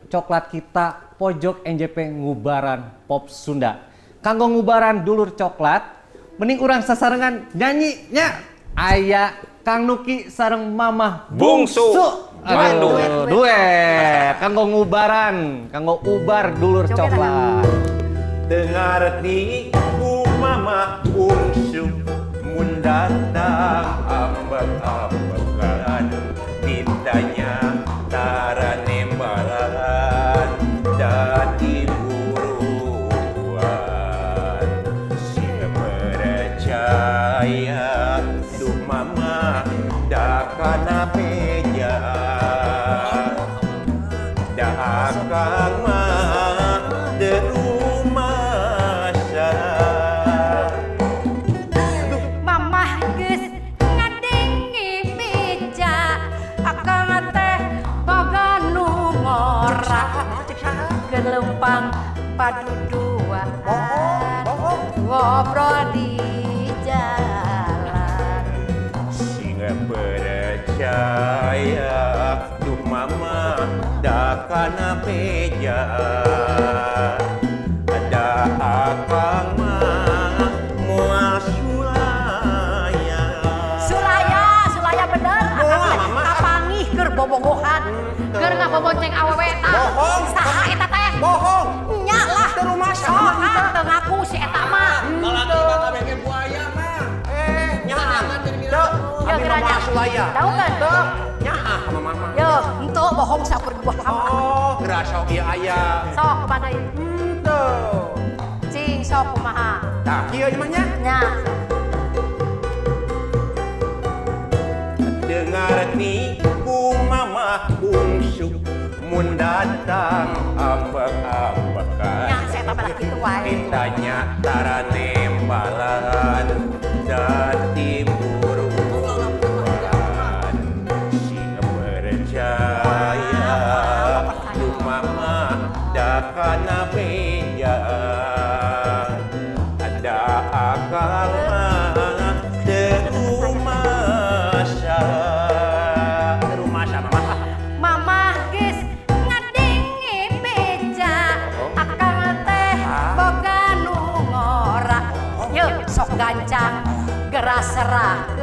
Coklat Kita Pojok NJP Ngubaran Pop Sunda. Kanggo ngubaran Dulur Coklat, mending urang sasarengan nyanyi nya. Aya Kang Nuki sareng Mamah Bungsu. Aduh, Duet. duet. Kanggo ngubaran, kanggo ubar Dulur Joget. Coklat. Dengarti ku Mama Bungsu mun datang ambek-ambekan, ditanya tara nembalan dadi buruan, sing percaya duh Mama dakana beja, da akang mah derumasa. Mamah geus ngadenge beja, akang teh boga nu ngora, gelempang paduduaan ngobrol di jalan. Sing percaya duh Mama dakana beja, ada akang mah moal sulaya. Sulaya, sulaya bener, akang teh kapanggih keur bobogohan, keur ngabobonceng awewe tah. Bohong. Saha eta teh? Bohong. Nya lah. Terumasa. Sok ah, teu ngaku si eta mah. Lalaki mah kabeh buaya mah. Eh, nyaah. Teu, Ya, abi mah moal sulaya. Tahu kan? Teu, nyaah sama Mama. Yo, ento bohong saukur buah lama. Oh, geura sok ieu aya. Sok kepada ieu. Henteu. Cing sok kumaha. Tah, kieu mah nya. Nya. Dengarti ku Mama Bungsu mun datang ambek-ambekan, Nya saya tambah kitu wae. ditanya tara nembalan dadi buruan, sing percaya duh Mama dakana beja, ada akang mah terumasa, terumasa Mama. Gerak serah.